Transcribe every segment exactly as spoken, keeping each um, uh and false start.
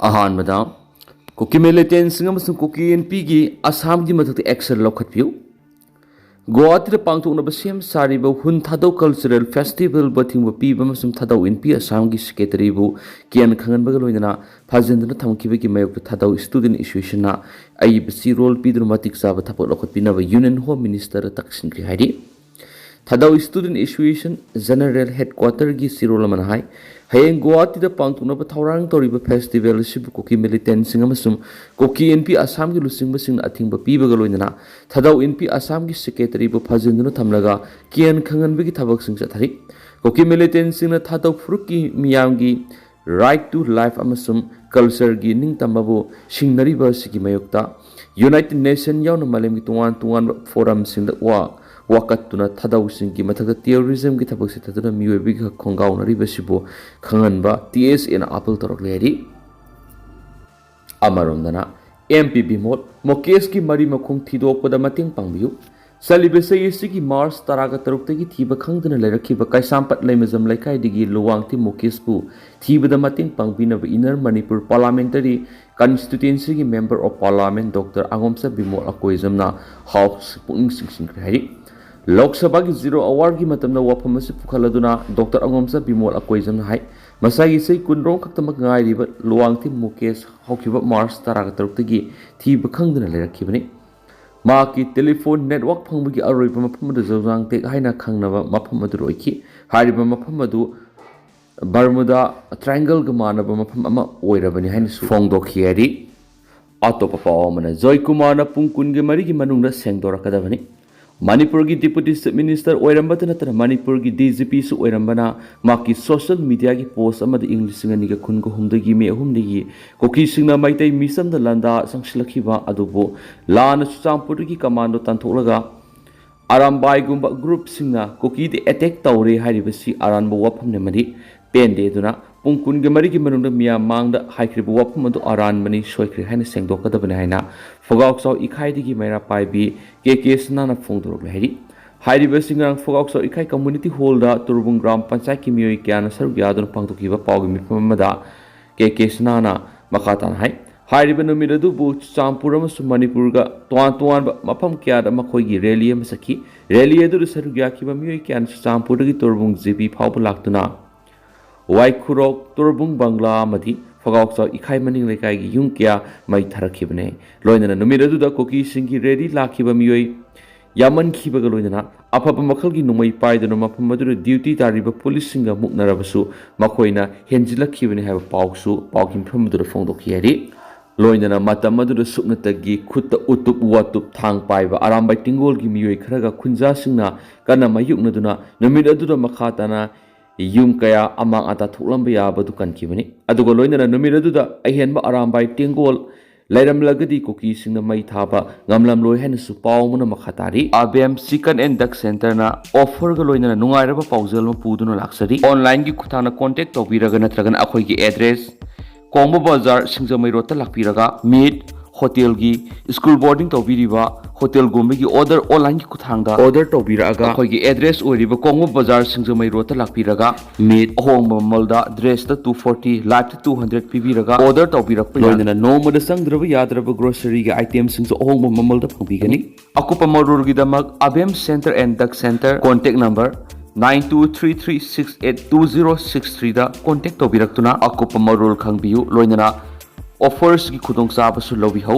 ꯑꯍꯥꯟꯕꯗ, ꯀꯨꯀꯤ ꯃꯤꯂꯤꯇꯦꯟꯁꯤꯡ ꯑꯃꯁꯨꯡ ꯀꯨꯀꯤ ꯑꯦꯟ ꯄꯤꯒꯤ ꯑꯁꯥꯝꯒꯤ ꯃꯊꯛꯇ action ꯂꯧꯈꯠꯄꯤꯌꯨ꯫ ꯒꯨꯋꯥꯍꯥꯇꯤꯗ ꯄꯥꯡꯊꯣꯛꯅꯕ ꯁꯦꯝ ꯁꯥꯔꯤꯕ ꯍꯨꯟ ꯊꯥꯗꯧ Cultural Festivalꯕꯨ ꯑꯊꯤꯡꯕ ꯄꯤꯕ ꯑꯃꯁꯨꯡ ꯊꯥꯗꯧ ꯏꯟꯄꯤ ꯑꯁꯥꯝꯒꯤ Secretaryꯕꯨ ꯀꯤꯌꯟ ꯈꯪꯍꯟꯕꯒ ꯂꯣꯏꯅꯅ ꯐꯥꯖꯤꯟꯗꯨꯅ ꯊꯝꯈꯤꯕꯒꯤ ꯃꯥꯌꯣꯛꯇ ꯊꯥꯗꯧ Student Associationꯅ ꯑꯏꯕ ꯆꯦꯔꯣꯜ ꯄꯤꯗꯨꯅ ꯃꯇꯤꯛ ꯆꯥꯕ ꯊꯕꯛ ꯂꯧꯈꯠꯄꯤꯅꯕ Union Home Ministerꯗ ꯇꯛꯁꯤꯟꯈ꯭ꯔꯦ ꯍꯥꯏꯔꯤ꯫ ꯊꯥꯗꯧ Student Association General Headquarterꯒꯤ ꯆꯦꯔꯣꯜ ꯑꯃꯅ ꯍꯥꯏ, ꯍꯌꯦꯡ ꯒꯨꯋꯥꯍꯥꯇꯤꯗ ꯄꯥꯡꯊꯣꯛꯅꯕ ꯊꯧꯔꯥꯡ ꯇꯧꯔꯤꯕ festival ꯑꯁꯤꯕꯨ ꯀꯨꯀꯤ ꯃꯤꯂꯤꯇꯦꯟꯁꯤꯡ ꯑꯃꯁꯨꯡ ꯀꯨꯀꯤ ꯏꯟꯄꯤ ꯑꯁꯥꯝꯒꯤ ꯂꯨꯆꯤꯡꯕꯁꯤꯡꯅ ꯑꯊꯤꯡꯕ ꯄꯤꯕꯒ ꯂꯣꯏꯅꯅ ꯊꯥꯗꯧ ꯏꯟꯄꯤ ꯑꯁꯥꯝꯒꯤ Secretaryꯕꯨ ꯐꯥꯖꯤꯟꯗꯨꯅ ꯊꯝꯂꯒ ꯀꯤꯌꯟ ꯈꯪꯍꯟꯕꯒꯤ ꯊꯕꯛꯁꯤꯡ ꯆꯠꯊꯔꯤ꯫ ꯀꯨꯀꯤ ꯃꯤꯂꯤꯇꯦꯟꯁꯤꯡꯅ ꯊꯥꯗꯧ ꯐꯨꯔꯨꯞꯀꯤ ꯃꯤꯌꯥꯝꯒꯤ Right to Life ꯑꯃꯁꯨꯡ Cultureꯒꯤ ꯅꯤꯡꯇꯝꯕꯕꯨ ꯁꯤꯡꯅꯔꯤꯕ ꯑꯁꯤꯒꯤ ꯃꯥꯌꯣꯛꯇ United Nation ꯌꯥꯎꯅ ꯃꯥꯂꯦꯝꯒꯤ ꯇꯣꯉꯥꯟ ꯇꯣꯉꯥꯟꯕ forumꯁꯤꯡꯗ ꯋꯥ ꯋꯥꯀꯠꯇꯨꯅ ꯊꯥꯗꯧꯁꯤꯡꯒꯤ ꯃꯊꯛꯇ terrorismꯒꯤ ꯊꯕꯛ ꯆꯠꯊꯗꯨꯅ ꯃꯤꯑꯣꯏꯕꯒꯤ ꯍꯛ ꯈꯣꯡꯒꯥꯎꯅꯔꯤꯕꯁꯤꯕꯨ ꯈꯪꯍꯟꯕ TSAꯅ appeal ꯇꯧꯔꯛꯂꯦ ꯍꯥꯏꯔꯤ꯫ ꯑꯃꯔꯣꯝꯗꯅ, MP ꯕꯤꯃꯣꯜ ꯃꯨꯀꯦꯁꯀꯤ ꯃꯔꯤ ꯃꯈꯣꯡ ꯊꯤꯗꯣꯛꯄꯗ ꯃꯇꯦꯡ ꯄꯥꯡꯕꯤꯌꯨ꯫ ꯆꯠꯂꯤꯕ ꯆꯍꯤ ꯑꯁꯤꯒꯤ March ꯇꯔꯥꯒ ꯇꯔꯨꯛꯇꯒꯤ ꯊꯤꯕ ꯈꯪꯗꯅ ꯂꯩꯔꯛꯈꯤꯕ ꯀꯩꯁꯥꯝꯄꯥꯠ ꯂꯩꯃꯖꯝ ꯂꯩꯀꯥꯏꯗꯒꯤ ꯂꯨꯋꯥꯡꯊꯦꯝ ꯃꯨꯀꯦꯁꯄꯨ ꯊꯤꯕꯗ ꯃꯇꯦꯡ ꯄꯥꯡꯕꯤꯅꯕ Inner Manipur Parliamentary Constituencyꯒꯤ Member of Parliament Doctor ꯑꯉꯣꯝꯆꯥ Bimol ꯑꯀꯣꯏꯖꯝꯅ House ꯄꯨꯛꯅꯤꯡ ꯆꯤꯡꯁꯤꯟꯈ꯭ꯔꯦ ꯍꯥꯏꯔꯤ꯫ ꯂꯣꯛ ꯁꯚꯥꯒꯤ zero hourꯒꯤ ꯃꯇꯝꯗ ꯋꯥꯐꯝ ꯑꯁꯤ ꯄꯨꯈꯠꯂꯗꯨꯅ Doctor ꯑꯉꯣꯝꯆꯥ ꯕꯤꯃꯣꯜ ꯑꯀꯣꯏꯖꯝꯅ ꯍꯥꯏ, ꯃꯁꯥꯒꯤ ꯆꯍꯤ ꯀꯨꯟꯔꯣꯝ ꯈꯛꯇꯃꯛ ꯉꯥꯏꯔꯤꯕ ꯂꯨꯋꯥꯡꯊꯦꯝ ꯃꯨꯀꯦꯁ ꯍꯧꯈꯤꯕ March ꯇꯔꯥꯒ ꯇꯔꯨꯛꯇꯒꯤ ꯊꯤꯕ ꯈꯪꯗꯅ ꯂꯩꯔꯛꯈꯤꯕꯅꯤ꯫ ꯃꯍꯥꯛꯀꯤ telephone network ꯐꯪꯕꯒꯤ ꯑꯔꯣꯏꯕ ꯃꯐꯝ ꯑꯗꯨ ꯖꯧꯖꯥꯡꯇꯦꯛ ꯍꯥꯏꯅ ꯈꯪꯅꯕ ꯃꯐꯝ ꯑꯗꯨꯗ ꯑꯣꯏꯈꯤ꯫ ꯍꯥꯏꯔꯤꯕ ꯃꯐꯝ ꯑꯗꯨ Bermuda Triangleꯒ ꯃꯥꯟꯅꯕ ꯃꯐꯝ ꯑꯃ ꯑꯣꯏꯔꯕꯅꯤ ꯍꯥꯏꯅꯁꯨ ꯐꯣꯡꯗꯣꯛꯈꯤ ꯍꯥꯏꯔꯤ꯫ ꯑꯇꯣꯞꯄ ꯄꯥꯎ ꯑꯃꯅ, ꯖꯣꯏꯀꯨꯃꯥꯔꯅ ꯄꯨꯡ ꯀꯨꯟꯒ ꯃꯔꯤꯒꯤ ꯃꯅꯨꯡꯗ ꯁꯦꯡꯗꯣꯔꯛꯀꯗꯕꯅꯤ꯫ ꯃꯅꯤꯄꯨꯔꯒꯤ Deputy Chief Minister ꯑꯣꯏꯔꯝꯕꯇ ꯅꯠꯇꯅ ꯃꯅꯤꯄꯨꯔꯒꯤ DGPꯁꯨ ꯑꯣꯏꯔꯝꯕꯅ ꯃꯍꯥꯛꯀꯤ social mediaꯒꯤ post ꯑꯃꯗ ꯏꯪ ꯂꯤꯁꯤꯡ ꯑꯅꯤꯒ ꯀꯨꯟꯒ ꯍꯨꯝꯗꯣꯏꯒꯤ May ꯑꯍꯨꯝꯗꯒꯤ ꯀꯨꯀꯤꯁꯤꯡꯅ ꯃꯩꯇꯩ ꯃꯤꯆꯝꯗ ꯂꯥꯟꯗꯥ ꯆꯪꯁꯤꯜꯂꯛꯈꯤꯕ ꯑꯗꯨꯕꯨ ꯂꯥꯟꯅ ꯆꯨꯔꯆꯥꯟꯄꯨꯔꯗꯒꯤ commando ꯇꯥꯟꯊꯣꯛꯂꯒ ꯑꯔꯥꯝꯕꯥꯏꯒꯨꯝꯕ groupꯁꯤꯡꯅ ꯀꯨꯀꯤꯗ attack ꯇꯧꯔꯦ ꯍꯥꯏꯔꯤꯕꯁꯤ ꯑꯔꯥꯟꯕ ꯋꯥꯐꯝꯅꯤ ꯑꯃꯗꯤ ꯄꯦꯟꯗꯦ꯫ ꯑꯗꯨꯅ ꯄꯨꯡ ꯀꯨꯟꯒ ꯃꯔꯤꯒꯤ ꯃꯅꯨꯡꯗ ꯃꯤꯌꯥꯝ ꯃꯥꯡꯗ ꯍꯥꯏꯈ꯭ꯔꯤꯕ ꯋꯥꯐꯝ ꯑꯗꯨ ꯑꯔꯥꯟꯕꯅꯤ, ꯁꯣꯏꯈ꯭ꯔꯦ ꯍꯥꯏꯅ ꯁꯦꯡꯗꯣꯛꯀꯗꯕꯅꯤ ꯍꯥꯏꯅ ꯐꯨꯒꯥꯎꯆꯥꯎ ꯏꯈꯥꯏꯗꯒꯤ ꯃꯩꯔꯥ ꯄꯥꯏꯕꯤ ꯀꯦ ꯀꯦ ꯁꯅꯥꯅ ꯐꯣꯡꯗꯣꯔꯛꯂꯦ ꯍꯥꯏꯔꯤ꯫ ꯍꯥꯏꯔꯤꯕꯁꯤ ꯉꯔꯥꯡ ꯐꯨꯒꯥꯎꯆꯥꯎ ꯏꯈꯥꯏ community hallꯗ ꯇꯨꯔꯕꯨꯡ ꯒ꯭ꯔꯥꯝ ꯄꯟꯆꯥꯌꯠꯀꯤ ꯃꯤꯑꯣꯏ ꯀꯌꯥꯅ ꯁꯔꯨꯛ ꯌꯥꯗꯨꯅ ꯄꯥꯡꯊꯣꯛꯈꯤꯕ ꯄꯥꯎꯒꯤ ꯃꯤꯐꯝ ꯑꯃꯗ ꯀꯦ ꯀꯦ ꯁꯅꯥꯅ ꯃꯈꯥ ꯇꯥꯅ ꯍꯥꯏ, ꯍꯥꯏꯔꯤꯕ ꯅꯨꯃꯤꯠ ꯑꯗꯨꯕꯨ ꯆꯨꯔꯆꯥꯟꯄꯨꯔ ꯑꯃꯁꯨꯡ ꯃꯅꯤꯄꯨꯔꯒ ꯇꯣꯉꯥꯟ ꯇꯣꯉꯥꯟꯕ ꯃꯐꯝ ꯀꯌꯥꯗ ꯃꯈꯣꯏꯒꯤ ꯔꯦꯂꯤ ꯑꯃ ꯆꯠꯈꯤ꯫ ꯔꯦꯂꯤ ꯑꯗꯨꯗ ꯁꯔꯨꯛ ꯌꯥꯈꯤꯕ ꯃꯤꯑꯣꯏ ꯀꯌꯥꯅ ꯆꯨꯔꯆꯥꯟꯄꯨꯔꯗꯒꯤ ꯇꯣꯔꯕꯨꯡ ꯖꯦ ꯄꯤ ꯐꯥꯎꯕ ꯂꯥꯛꯇꯨꯅ ꯋꯥꯏꯈꯨꯔꯣꯛ, ꯇꯣꯔꯕꯨꯡ ꯕꯪꯒ꯭ꯂꯥ ꯑꯃꯗꯤ ꯐꯒꯥꯎꯆꯥꯎ ꯏꯈꯥꯏ ꯃꯅꯤꯡ ꯂꯩꯀꯥꯏꯒꯤ ꯌꯨꯝ ꯀꯌꯥ ꯃꯩ ꯊꯥꯔꯛꯈꯤꯕꯅꯤ꯫ ꯂꯣꯏꯅꯅ ꯅꯨꯃꯤꯠ ꯑꯗꯨꯗ ꯀꯨꯀꯤꯁꯤꯡꯒꯤ ꯔꯦꯂꯤ ꯂꯥꯛꯈꯤꯕ ꯃꯤꯑꯣꯏ ꯌꯥꯝꯃꯟꯈꯤꯕꯒ ꯂꯣꯏꯅꯅ ꯑꯐꯕ ꯃꯈꯜꯒꯤ ꯅꯣꯡꯃꯩ ꯄꯥꯏꯗꯨꯅ ꯃꯐꯝ ꯑꯗꯨꯗ ꯗ꯭ꯌꯨꯇꯤ ꯇꯥꯔꯤꯕ ꯄꯨꯂꯤꯁꯁꯤꯡꯒ ꯃꯨꯛꯅꯔꯕꯁꯨ ꯃꯈꯣꯏꯅ ꯍꯦꯟꯖꯤꯜꯂꯛꯈꯤꯕꯅꯤ ꯍꯥꯏꯕ ꯄꯥꯎꯁꯨ ꯄꯥꯎꯒꯤ ꯃꯤꯐꯝ ꯑꯗꯨꯗ ꯐꯣꯡꯗꯣꯛꯈꯤ ꯍꯥꯏꯔꯤ꯫ ꯂꯣꯏꯅꯅ ꯃꯇꯝ ꯑꯗꯨꯗ ꯁꯨꯞꯅꯇꯒꯤ ꯈꯨꯠꯇ ꯎꯇꯨꯞ ꯋꯥꯇꯨꯞ ꯊꯥꯡ ꯄꯥꯏꯕ ꯑꯔꯥꯝꯕꯥꯏ ꯇꯦꯡꯒꯣꯜꯒꯤ ꯃꯤꯑꯣꯏ ꯈꯔꯒ ꯈꯨꯟꯖꯥꯁꯤꯡꯅ ꯀꯟꯅ ꯃꯥꯌꯣꯛꯅꯗꯨꯅ ꯅꯨꯃꯤꯠ ꯑꯗꯨꯗ ꯃꯈꯥ ꯇꯥꯅ ꯌꯨꯝ ꯀꯌꯥ ꯑꯃꯥꯡ ꯑꯇꯥ ꯊꯣꯛꯂꯝꯕ ꯌꯥꯕꯗꯨ ꯀꯟꯈꯤꯕꯅꯤ꯫ ꯑꯗꯨꯒ ꯂꯣꯏꯅꯅ ꯅꯨꯃꯤꯠ ꯑꯗꯨꯗ ꯑꯍꯦꯟꯕ ꯑꯔꯥꯝꯕꯥꯏ ꯇꯦꯡꯒꯣꯜ ꯂꯩꯔꯝꯂꯒꯗꯤ ꯀꯨꯀꯤꯁꯤꯡꯅ ꯃꯩ ꯊꯥꯕ ꯉꯝꯂꯝꯂꯣꯏ ꯍꯥꯏꯅꯁꯨ ꯄꯥꯎ ꯑꯃꯅ ꯃꯈꯥ ꯇꯥꯔꯤ꯫ ꯑꯕꯦꯝ Chicken and Duck Centerꯅ offerꯒ ꯂꯣꯏꯅꯅ ꯅꯨꯡꯉꯥꯏꯔꯕ ꯄꯥꯎꯖꯦꯜ ꯑꯃ ꯄꯨꯗꯨꯅ ꯂꯥꯛꯆꯔꯤ꯫ Onlineꯒꯤ ꯈꯨꯠꯊꯥꯡꯗ contact ꯇꯧꯕꯤꯔꯒ ꯅꯠꯇ꯭ꯔꯒꯅ ꯑꯩꯈꯣꯏꯒꯤ address, ꯀꯣꯡꯕ ꯕꯖꯥꯔ, ꯁꯤꯡꯖꯃꯩ ꯔꯣꯗꯇ ꯂꯥꯛꯄꯤꯔꯒ meet, hotelꯒꯤ, school boarding ꯇꯧꯕꯤꯔꯤꯕ hotelꯒꯨꯝꯕꯒꯤ order onlineꯒꯤ ꯈꯨꯠꯊꯥꯡꯗ order ꯇꯧꯕꯤꯔꯛꯑꯒ ꯑꯩꯈꯣꯏꯒꯤ address ꯑꯣꯏꯔꯤꯕ ꯀꯣꯡꯕ ꯕꯖꯥꯔ, ꯁꯤꯡꯖꯃꯩ ꯔꯣꯗꯇ ꯂꯥꯛꯄꯤꯔꯒ meat ꯑꯍꯣꯡꯕ ꯃꯃꯜꯗ dressꯇ two forty, lifeꯇ two hundred ꯄꯤꯕꯤꯔꯒ order ꯇꯧꯕꯤꯔꯛꯄ ꯌꯥꯏ꯫ ꯂꯣꯏꯅꯅ ꯅꯣꯡꯃꯗ ꯆꯪꯗ꯭ꯔꯕ ꯌꯥꯗ꯭ꯔꯕ groceryꯒꯤ itemꯁꯤꯡꯁꯨ ꯑꯍꯣꯡꯕ ꯃꯃꯜꯗ ꯐꯪꯕꯤꯒꯅꯤ꯫ ꯑꯀꯨꯞꯄ ꯃꯔꯣꯜꯒꯤꯗꯃꯛ Abem Center and Duck Center, contact number nine two three three six eight two zero six threeꯗ contact ꯇꯧꯕꯤꯔꯛꯇꯨꯅ ꯑꯀꯨꯞꯄ ꯃꯔꯣꯜ ꯈꯪꯕꯤꯌꯨ꯫ ꯂꯣꯏꯅꯅ offersꯀꯤ ꯈꯨꯗꯣꯡꯆꯥꯕꯁꯨ ꯂꯧꯕꯤꯍꯧ꯫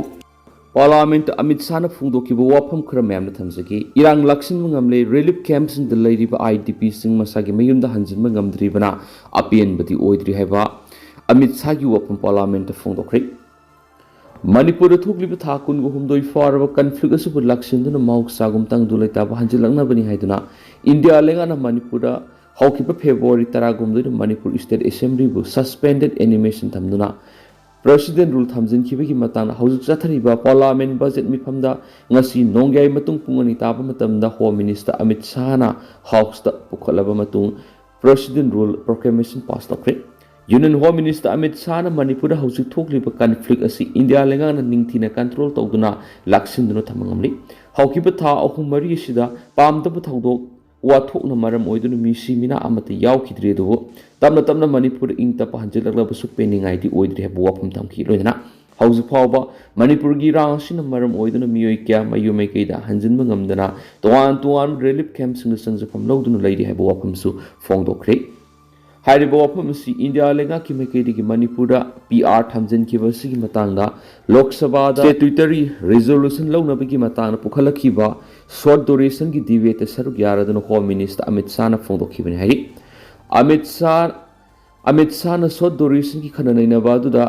Parliamentꯇ ꯑꯃꯤꯠ ꯁꯥꯍꯅ ꯐꯣꯡꯗꯣꯛꯈꯤꯕ ꯋꯥꯐꯝ ꯈꯔ ꯃꯌꯥꯝꯅ ꯊꯝꯖꯒꯦ꯫ ꯏꯔꯥꯡ ꯂꯥꯛꯁꯤꯟꯕ ꯉꯝꯂꯦ, relief campꯁꯤꯡꯗ ꯂꯩꯔꯤꯕ IDPꯁꯤꯡ ꯃꯁꯥꯒꯤ ꯃꯌꯨꯝꯗ ꯍꯟꯖꯤꯟꯕ ꯉꯝꯗ꯭ꯔꯤꯕꯅ ꯑꯄꯦꯟꯕꯗꯤ ꯑꯣꯏꯗ꯭ꯔꯤ ꯍꯥꯏꯕ ꯑꯃꯤꯠ ꯁꯥꯍꯒꯤ ꯋꯥꯐꯝ Parliamentꯇ ꯐꯣꯡꯗꯣꯛꯈ꯭ꯔꯦ꯫ ꯃꯅꯤꯄꯨꯔꯗ ꯊꯣꯛꯂꯤꯕ ꯊꯥ ꯀꯨꯟꯒ ꯍꯨꯝꯗꯣꯏ ꯐꯥꯔꯕ conflict ꯑꯁꯤꯕꯨ ꯂꯥꯛꯁꯤꯟꯗꯨꯅ ꯃꯍꯧꯁꯥꯒꯨꯝ ꯇꯪꯗꯨ ꯂꯩꯇꯥꯕ ꯍꯟꯖꯤꯜꯂꯛꯅꯕꯅꯤ ꯍꯥꯏꯗꯨꯅ ꯏꯟꯗꯤꯌꯥ ꯂꯩꯉꯥꯛꯅ ꯃꯅꯤꯄꯨꯔꯗ ꯍꯧꯈꯤꯕ February ꯇꯔꯥꯒꯨꯝꯗꯣꯏꯗ Manipur State Assemblyꯕꯨ suspended animation ꯊꯝꯗꯨꯅ President Rule ꯊꯝꯖꯤꯟꯈꯤꯕꯒꯤ ꯃꯇꯥꯡꯗ ꯍꯧꯖꯤꯛ ꯆꯠꯊꯔꯤꯕ Parliament budget ꯃꯤꯐꯝꯗ ꯉꯁꯤ ꯅꯣꯡꯌꯥꯏ ꯃꯇꯨꯡ ꯄꯨꯡ ꯑꯅꯤ ꯇꯥꯕ ꯃꯇꯝꯗ Home Minister ꯑꯃꯤꯠ ꯁꯥꯍꯅ Houseꯇ ꯄꯨꯈꯠꯂꯕ ꯃꯇꯨꯡ President Rule proclamation pass ꯇꯧꯈ꯭ꯔꯦ꯫ Union Home Minister ꯑꯃꯤꯠ ꯁꯥꯍꯅ ꯃꯅꯤꯄꯨꯔꯗ ꯍꯧꯖꯤꯛ ꯊꯣꯛꯂꯤꯕ conflict ꯑꯁꯤ ꯏꯟꯗꯤꯌꯥ ꯂꯩꯉꯥꯛꯅ ꯅꯤꯡꯊꯤꯅ control ꯇꯧꯗꯨꯅ ꯂꯥꯛꯁꯤꯟꯗꯨꯅ ꯊꯝꯕ ꯉꯝꯂꯤ꯫ ꯍꯧꯈꯤꯕ ꯊꯥ ꯑꯍꯨꯝ ꯃꯔꯤ ꯑꯁꯤꯗ ꯄꯥꯝꯗꯕ ꯊꯧꯗꯣꯛ ꯋꯥꯊꯣꯛꯅ ꯃꯔꯝ ꯑꯣꯏꯗꯨꯅ ꯃꯤꯁꯤ ꯃꯤꯅꯥ ꯑꯃꯠꯇ ꯌꯥꯎꯈꯤꯗ꯭ꯔꯤ꯫ ꯑꯗꯨꯕꯨ ꯇꯞꯅ ꯇꯞꯅ ꯃꯅꯤꯄꯨꯔꯗ ꯏꯪ ꯇꯞꯄ ꯍꯟꯖꯤꯜꯂꯛꯂꯕꯁꯨ ꯄꯦꯟꯅꯤꯡꯉꯥꯏꯗꯤ ꯑꯣꯏꯗ꯭ꯔꯤ ꯍꯥꯏꯕ ꯋꯥꯐꯝ ꯊꯝꯈꯤ꯫ ꯂꯣꯏꯅꯅ ꯍꯧꯖꯤꯛ ꯐꯥꯎꯕ ꯃꯅꯤꯄꯨꯔꯒꯤ ꯏꯔꯥꯡ ꯑꯁꯤꯅ ꯃꯔꯝ ꯑꯣꯏꯗꯨꯅ ꯃꯤꯑꯣꯏ ꯀꯌꯥ ꯃꯌꯨꯝ ꯃꯥꯏꯀꯩꯗ ꯍꯟꯖꯤꯟꯕ ꯉꯝꯗꯅ ꯇꯣꯉꯥꯟ ꯇꯣꯉꯥꯟꯕ relief camp ꯁꯤꯡꯗ ꯆꯪꯖꯐꯝ ꯂꯧꯗꯨꯅ ꯂꯩꯔꯤ ꯍꯥꯏꯕ ꯋꯥꯐꯝꯁꯨ ꯐꯣꯡꯗꯣꯛꯈ꯭ꯔꯦ꯫ ꯍꯥꯏꯔꯤꯕ ꯋꯥꯐꯝ ꯑꯁꯤ ꯏꯟꯗꯤꯌꯥ ꯂꯩꯉꯥꯛꯀꯤ ꯃꯥꯏꯀꯩꯗꯒꯤ ꯃꯅꯤꯄꯨꯔꯗ P R ꯊꯝꯖꯤꯟꯈꯤꯕ ꯑꯁꯤꯒꯤ ꯃꯇꯥꯡꯗ ꯂꯣꯛ ꯁꯚꯥꯗ statutory resolution ꯂꯧꯅꯕꯒꯤ ꯃꯇꯥꯡꯗ ꯄꯨꯈꯠꯂꯛꯈꯤꯕ short durationꯒꯤ debateꯇ ꯁꯔꯨꯛ ꯌꯥꯔꯗꯨꯅ Home Minister ꯑꯃꯤꯠ ꯁꯥꯍꯅ ꯐꯣꯡꯗꯣꯛꯈꯤꯕꯅꯤ ꯍꯥꯏꯔꯤ꯫ ꯑꯃꯤꯠ ꯁꯥꯍ, ꯑꯃꯤꯠ ꯁꯥꯍꯅ short durationꯒꯤ ꯈꯟꯅ ꯅꯩꯅꯕ ꯑꯗꯨꯗ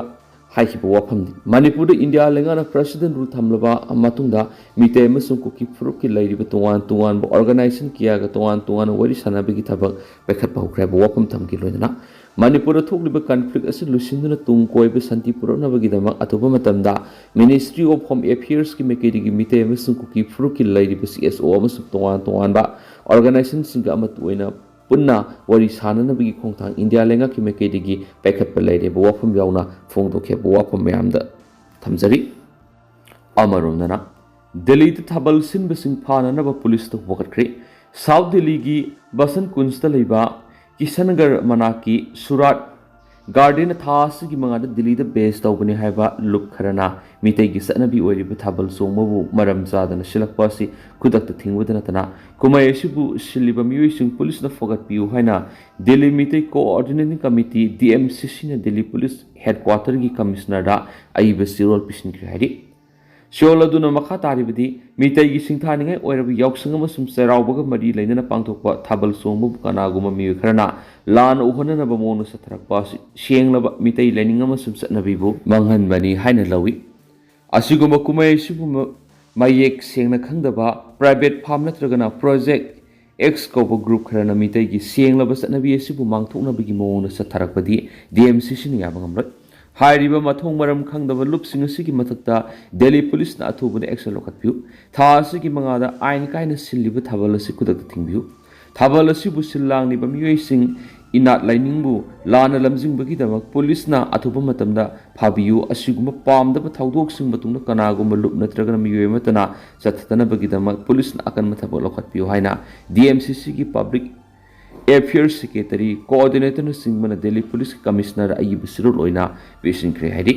ꯍꯥꯏꯈꯤꯕ ꯋꯥꯐꯝꯗꯤ, ꯃꯅꯤꯄꯨꯔꯗ ꯏꯟꯗꯤꯌꯥ ꯂꯩꯉꯥꯛꯅ President rule ꯊꯝꯂꯕ ꯃꯇꯨꯡꯗ ꯃꯤꯇꯩ ꯑꯃꯁꯨꯡ ꯀꯨꯀꯤ ꯐꯨꯔꯨꯞꯀꯤ ꯂꯩꯔꯤꯕ ꯇꯣꯉꯥꯟ ꯇꯣꯉꯥꯟꯕ organization ꯀꯌꯥꯒ ꯇꯣꯉꯥꯟ ꯇꯣꯉꯥꯟꯅ ꯋꯥꯔꯤ ꯁꯥꯟꯅꯕꯒꯤ ꯊꯕꯛ ꯄꯥꯏꯈꯠꯄ ꯍꯧꯈ꯭ꯔꯦ ꯍꯥꯏꯕ ꯋꯥꯐꯝ ꯊꯝꯈꯤ꯫ ꯂꯣꯏꯅꯅ ꯃꯅꯤꯄꯨꯔꯗ ꯊꯣꯛꯂꯤꯕ conflict ꯑꯁꯤ ꯂꯣꯏꯁꯤꯟꯗꯨꯅ ꯇꯨꯡ ꯀꯣꯏꯕ ꯁꯥꯟꯇꯤ ꯄꯨꯔꯛꯅꯕꯒꯤꯗꯃꯛ ꯑꯊꯨꯕ ꯃꯇꯝꯗ Ministry of Home Affairsꯀꯤ ꯃꯥꯏꯀꯩꯗꯒꯤ ꯃꯤꯇꯩ ꯑꯃꯁꯨꯡ ꯀꯨꯀꯤ ꯐꯨꯔꯨꯞꯀꯤ ꯂꯩꯔꯤꯕ C S O ꯑꯃꯁꯨꯡ ꯇꯣꯉꯥꯟ ꯇꯣꯉꯥꯟꯕ organizationꯁꯤꯡꯒ ꯑꯃꯠꯇ ꯑꯣꯏꯅ ꯄꯨꯟꯅ ꯋꯥꯔꯤ ꯁꯥꯅꯅꯕꯒꯤ ꯈꯣꯡꯊꯥꯡ ꯏꯟꯗꯤꯌꯥ ꯂꯩꯉꯥꯛꯀꯤ ꯃꯥꯏꯀꯩꯗꯒꯤ ꯄꯥꯏꯈꯠꯄ ꯂꯩꯔꯦ ꯍꯥꯏꯕ ꯋꯥꯐꯝ ꯌꯥꯎꯅ ꯐꯣꯡꯗꯣꯛꯈꯤ ꯍꯥꯏꯕ ꯋꯥꯐꯝ ꯃꯌꯥꯝꯗ ꯊꯝꯖꯔꯤ꯫ ꯑꯃꯔꯣꯝꯗꯅ ꯗꯦꯜꯂꯤꯗ ꯊꯥꯕꯜ ꯁꯤꯟꯕꯁꯤꯡ ꯐꯥꯅꯅꯕ ꯄꯨꯂꯤꯁꯇ ꯋꯥꯀꯠꯈ꯭ꯔꯦ꯫ ꯁꯥꯎꯠ ꯗꯦꯜꯂꯤꯒꯤ ꯕꯁꯟ ꯀꯨꯟꯖꯇ ꯂꯩꯕ ꯀꯤꯁꯟꯒꯔ ꯃꯅꯥꯛꯀꯤ ꯁꯨꯔꯥꯠ ꯒꯥꯔꯗꯦꯟꯗ ꯊꯥ ꯑꯁꯤꯒꯤ ꯃꯉꯥꯗ ꯗꯤꯜꯂꯤꯗ base ꯇꯧꯒꯅꯤ ꯍꯥꯏꯕ ꯂꯨꯞ ꯈꯔꯅ ꯃꯤꯇꯩꯒꯤ ꯆꯠꯅꯕꯤ ꯑꯣꯏꯔꯤꯕ ꯊꯥꯕꯜ ꯆꯣꯡꯕꯕꯨ ꯃꯔꯝ ꯆꯥꯗꯅ ꯁꯤꯜꯂꯛꯄ ꯑꯁꯤ ꯈꯨꯗꯛꯇ ꯊꯤꯡꯕꯗ ꯅꯠꯇꯅ ꯀꯨꯝꯍꯩ ꯑꯁꯤꯕꯨ ꯁꯤꯜꯂꯤꯕ ꯃꯤꯑꯣꯏꯁꯤꯡ ꯄꯨꯂꯤꯁꯅ ꯐꯒꯠꯄꯤꯌꯨ ꯍꯥꯏꯅ Delhi Meitei Coordinating Committee, D M C Cꯅ ꯗꯤꯜꯂꯤ ꯄꯨꯂꯤꯁ headquarterꯒꯤ commissionerꯗ ꯑꯏꯕ ꯆꯦꯔꯣꯜ ꯄꯤꯁꯤꯟꯈ꯭ꯔꯦ ꯍꯥꯏꯔꯤ꯫ ꯆꯦꯔꯣꯜ ꯑꯗꯨꯅ ꯃꯈꯥ ꯇꯥꯔꯤꯕꯗꯤ, ꯃꯤꯇꯩꯒꯤ ꯁꯤꯡꯊꯥꯅꯤꯡꯉꯥꯏ ꯑꯣꯏꯔꯕ ꯌꯥꯎꯁꯪ ꯑꯃꯁꯨꯡ ꯆꯩꯔꯥꯎꯕꯒ ꯃꯔꯤ ꯂꯩꯅꯅ ꯄꯥꯡꯊꯣꯛꯄ ꯊꯥꯕꯜ ꯆꯣꯡꯕꯕꯨ ꯀꯅꯥꯒꯨꯝꯕ ꯃꯤꯑꯣꯏ ꯈꯔꯅ ꯂꯥꯟꯅ ꯎꯍꯟꯅꯅꯕ ꯃꯑꯣꯡꯗ ꯆꯠꯊꯔꯛꯄ ꯑꯁꯤ ꯁꯦꯡꯂꯕ ꯃꯤꯇꯩ ꯂꯥꯏꯅꯤꯡ ꯑꯃꯁꯨꯡ ꯆꯠꯅꯕꯤꯕꯨ ꯃꯥꯡꯍꯟꯕꯅꯤ ꯍꯥꯏꯅ ꯂꯧꯏ꯫ ꯑꯁꯤꯒꯨꯝꯕ ꯀꯨꯝꯍꯩ ꯑꯁꯤꯕꯨ ꯃ-, ꯃꯌꯦꯛ ꯁꯦꯡꯅ ꯈꯪꯗꯕ private farm ꯅꯠꯇ꯭ꯔꯒꯅ Project X ꯀꯧꯕ group ꯈꯔꯅ ꯃꯤꯇꯩꯒꯤ ꯁꯦꯡꯂꯕ ꯆꯠꯅꯕꯤ ꯑꯁꯤꯕꯨ ꯃꯥꯡꯊꯣꯛꯅꯕꯒꯤ ꯃꯑꯣꯡꯗ ꯆꯠꯊꯔꯛꯄꯗꯤ D M C Cꯅ ꯌꯥꯕ ꯉꯝꯂꯣꯏ꯫ ꯍꯥꯏꯔꯤꯕ ꯃꯊꯣꯡ ꯃꯔꯝ ꯈꯪꯗꯕ ꯂꯨꯞꯁꯤꯡ ꯑꯁꯤꯒꯤ ꯃꯊꯛꯇ ꯗꯦꯜꯂꯤ ꯄꯨꯂꯤꯁꯅ ꯑꯊꯨꯕꯗ action ꯂꯧꯈꯠꯄꯤꯌꯨ꯫ ꯊꯥ ꯑꯁꯤꯒꯤ ꯃꯉꯥꯗ ꯑꯥꯏꯟ ꯀꯥꯏꯅ ꯁꯤꯜꯂꯤꯕ ꯊꯥꯕꯜ ꯑꯁꯤ ꯈꯨꯗꯛꯇ ꯊꯤꯡꯕꯤꯌꯨ꯫ ꯊꯥꯕꯜ ꯑꯁꯤꯕꯨ ꯁꯤꯜ ꯂꯥꯡꯂꯤꯕ ꯃꯤꯑꯣꯏꯁꯤꯡ ꯏꯅꯥꯠ ꯂꯥꯏꯅꯤꯡꯕꯨ ꯂꯥꯟꯅ ꯂꯝꯖꯤꯡꯕꯒꯤꯗꯃꯛ ꯄꯨꯂꯤꯁꯅ ꯑꯊꯨꯕ ꯃꯇꯝꯗ ꯐꯥꯕꯤꯌꯨ꯫ ꯑꯁꯤꯒꯨꯝꯕ ꯄꯥꯝꯗꯕ ꯊꯧꯗꯣꯛꯁꯤꯡ ꯃꯇꯨꯡꯗ ꯀꯅꯥꯒꯨꯝꯕ ꯂꯨꯞ ꯅꯠꯇ꯭ꯔꯒꯅ ꯃꯤꯑꯣꯏ ꯑꯃꯠꯇꯅ ꯆꯠꯊꯗꯅꯕꯒꯤꯗꯃꯛ ꯄꯨꯂꯤꯁꯅ ꯑꯀꯟꯕ ꯊꯕꯛ ꯂꯧꯈꯠꯄꯤꯌꯨ ꯍꯥꯏꯅ ꯗꯤ ꯑꯦꯝ ꯁꯤ ꯁꯤꯒꯤ ꯄꯕ꯭ꯂꯤꯛ ꯑꯦꯐꯤꯌꯔꯁ ꯁꯦꯀ꯭ꯔꯦꯇꯔꯤ, ꯀꯣꯑꯣꯔꯗꯤꯅꯦꯇꯔꯅꯆꯤꯡꯕꯅ ꯗꯦꯜꯂꯤ ꯄꯨꯂꯤꯁꯀꯤ ꯀꯃꯤꯁꯅꯔ ꯑꯏꯕ ꯆꯦꯔꯣꯜ ꯑꯣꯏꯅ ꯄꯤꯁꯤꯟꯈ꯭ꯔꯦ ꯍꯥꯏꯔꯤ꯫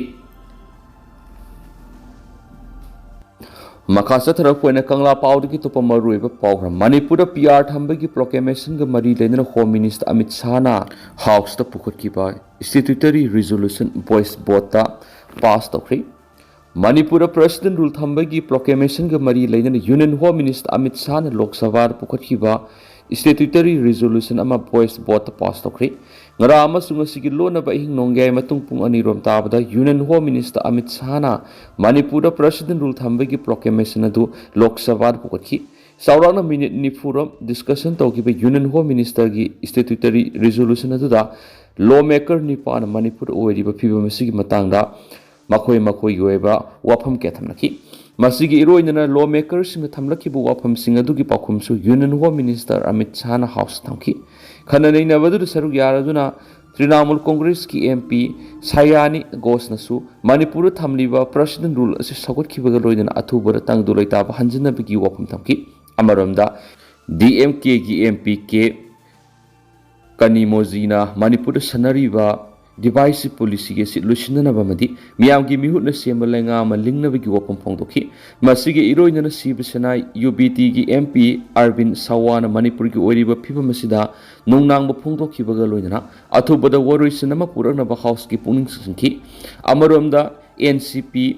ꯃꯈꯥ ꯆꯠꯊꯔꯛꯄ ꯑꯣꯏꯅ ꯀꯪꯂꯥ ꯄꯥꯎꯗꯒꯤ ꯑꯇꯣꯞꯄ ꯃꯔꯨꯑꯣꯏꯕ ꯄꯥꯎ ꯈꯔ꯫ ꯃꯅꯤꯄꯨꯔꯗ ꯄꯤ ꯑꯥꯔ ꯊꯝꯕꯒꯤ ꯄ꯭ꯔꯣꯀ꯭ꯂꯦꯃꯦꯁꯟꯒ ꯃꯔꯤ ꯂꯩꯅꯅ ꯍꯣꯝ ꯃꯤꯅꯤꯁꯇꯔ ꯑꯃꯤꯠ ꯁꯥꯍꯅ ꯍꯥꯎꯁꯇ ꯄꯨꯈꯠꯈꯤꯕ ꯁ꯭ꯇꯦꯇ꯭ꯌꯨꯇꯔꯤ ꯔꯤꯖꯣꯂꯨꯁꯟ ꯚꯣꯏꯁ ꯚꯣꯠꯇ ꯄꯥꯁ ꯇꯧꯈ꯭ꯔꯦ꯫ ꯃꯅꯤꯄꯨꯔꯗ ꯄ꯭ꯔꯦꯁꯤꯗꯦꯟ ꯔꯨꯜ ꯊꯝꯕꯒꯤ ꯄ꯭ꯔꯣꯀ꯭ꯂꯦꯃꯦꯁꯟꯒ ꯃꯔꯤ ꯂꯩꯅꯅ ꯌꯨꯅꯤꯌꯟ ꯍꯣꯝ ꯃꯤꯅꯤꯁꯇꯔ ꯑꯃꯤꯠ ꯁꯥꯍꯅ ꯂꯣꯛ ꯁꯚꯥꯗ ꯄꯨꯈꯠꯈꯤꯕ ꯁ꯭ꯇꯦꯇ꯭ꯌꯨꯇꯔꯤ ꯔꯤꯖꯣꯂꯨꯁꯟ ꯑꯃ ꯚꯣꯏꯁ ꯚꯣꯠꯇ ꯄꯥꯁ ꯇꯧꯈ꯭ꯔꯦ꯫ ꯉꯔꯥꯡ ꯑꯃꯁꯨꯡ ꯉꯁꯤꯒꯤ ꯂꯣꯟꯅꯕ ꯑꯍꯤꯡ ꯅꯣꯡꯌꯥꯏ ꯃꯇꯨꯡ ꯄꯨꯡ ꯑꯅꯤꯔꯣꯝ ꯇꯥꯕꯗ ꯌꯨꯅꯤꯌꯟ ꯍꯣꯝ ꯃꯤꯅꯤꯁꯇꯔ ꯑꯃꯤꯠ ꯁꯥꯍꯅ ꯃꯅꯤꯄꯨꯔꯗ ꯄ꯭ꯔꯦꯁꯤꯗꯦꯟ ꯔꯨꯜ ꯊꯝꯕꯒꯤ ꯄ꯭ꯔꯣꯀ꯭ꯂꯦꯃꯦꯁꯟ ꯑꯗꯨ ꯂꯣꯛ ꯁꯚꯥꯗ ꯄꯨꯈꯠꯈꯤ꯫ ꯆꯥꯎꯔꯥꯛꯅ ꯃꯤꯅꯤꯠ ꯅꯤꯐꯨꯔꯣꯝ ꯗꯤꯁꯀꯁꯟ ꯇꯧꯈꯤꯕ ꯌꯨꯅꯤꯌꯟ ꯍꯣꯝ ꯃꯤꯅꯤꯁꯇꯔꯒꯤ ꯁ꯭ꯇꯦꯇ꯭ꯌꯨꯇꯔꯤ ꯔꯤꯖꯣꯂꯨꯁꯟ ꯑꯗꯨꯗ ꯂꯣ ꯃꯦꯀꯔ ꯅꯤꯄꯥꯅ ꯃꯅꯤꯄꯨꯔꯗ ꯑꯣꯏꯔꯤꯕ ꯐꯤꯕꯝ ꯑꯁꯤꯒꯤ ꯃꯇꯥꯡꯗ ꯃꯈꯣꯏ ꯃꯈꯣꯏꯒꯤ ꯑꯣꯏꯕ ꯋꯥꯐꯝ ꯀꯌꯥ ꯊꯝꯂꯛꯈꯤ꯫ ꯃꯁꯤꯒꯤ ꯏꯔꯣꯏꯅꯅ ꯂꯣ ꯃꯦꯀꯔꯁꯤꯡꯅ ꯊꯝꯂꯛꯈꯤꯕ ꯋꯥꯐꯝꯁꯤꯡ ꯑꯗꯨꯒꯤ ꯄꯥꯎꯈꯨꯝꯁꯨ ꯌꯨꯅꯤꯌꯟ ꯍꯣꯝ ꯃꯤꯅꯤꯁꯇꯔ ꯑꯃꯤꯠ ꯁꯥꯍꯅ ꯍꯥꯎꯁꯇ ꯊꯝꯈꯤ꯫ ꯈꯟꯅ ꯅꯩꯅꯕ ꯑꯗꯨꯗ ꯁꯔꯨꯛ ꯌꯥꯔꯗꯨꯅ ꯇ꯭ꯔꯤꯅꯥꯃꯨꯜ ꯀꯣꯡꯒ꯭ꯔꯦꯁꯀꯤ ꯑꯦꯝ ꯄꯤ ꯁꯥꯌꯥꯅꯤ ꯘꯣꯁꯅꯁꯨ ꯃꯅꯤꯄꯨꯔꯗ ꯊꯝꯂꯤꯕ ꯄ꯭ꯔꯦꯁꯤꯗꯦꯟ ꯔꯨꯜ ꯑꯁꯤ ꯁꯧꯒꯠꯈꯤꯕꯒ ꯂꯣꯏꯅꯅ ꯑꯊꯨꯕꯗ ꯇꯪꯗꯨ ꯂꯩꯇꯥꯕ ꯍꯟꯖꯤꯟꯅꯕꯒꯤ ꯋꯥꯐꯝ ꯊꯝꯈꯤ꯫ ꯑꯃꯔꯣꯝꯗ, D M ꯀꯦꯒꯤ M P K ꯀꯅꯤꯃꯣꯖꯤꯅ ꯃꯅꯤꯄꯨꯔꯗ ꯁꯟꯅꯔꯤꯕ ꯗꯤꯚꯥꯏꯁꯤꯞ ꯄꯣꯂꯤꯁꯤ ꯑꯁꯤ ꯂꯣꯏꯁꯤꯟꯅꯅꯕ ꯑꯃꯗꯤ ꯃꯤꯌꯥꯝꯒꯤ ꯃꯤꯍꯨꯠꯅ ꯁꯦꯝꯕ ꯂꯩꯉꯥꯛ ꯑꯃ ꯂꯤꯡꯅꯕꯒꯤ ꯋꯥꯐꯝ ꯐꯣꯡꯗꯣꯛꯈꯤ꯫ ꯃꯁꯤꯒꯤ ꯏꯔꯣꯏꯅꯅ ꯁꯤꯕ ꯁꯦꯅꯥ ꯌꯨ ꯕꯤ ꯇꯤꯒꯤ ꯑꯦꯝ ꯄꯤ ꯑꯔꯕꯤꯟ ꯁꯥꯋꯥꯅ ꯃꯅꯤꯄꯨꯔꯒꯤ ꯑꯣꯏꯔꯤꯕ ꯐꯤꯕꯝ ꯑꯁꯤꯗ ꯅꯨꯡꯅꯥꯡꯕ ꯐꯣꯡꯗꯣꯛꯈꯤꯕꯒ ꯂꯣꯏꯅꯅ ꯑꯊꯨꯕꯗ ꯋꯥꯔꯣꯏꯁꯤꯟ ꯑꯃ ꯄꯨꯔꯛꯅꯕ ꯍꯥꯎꯁꯀꯤ ꯄꯨꯛꯅꯤꯡ ꯆꯤꯡꯁꯤꯟꯈꯤ꯫ ꯑꯃꯔꯣꯝꯗ, ꯑꯦꯟ ꯁꯤ ꯄꯤ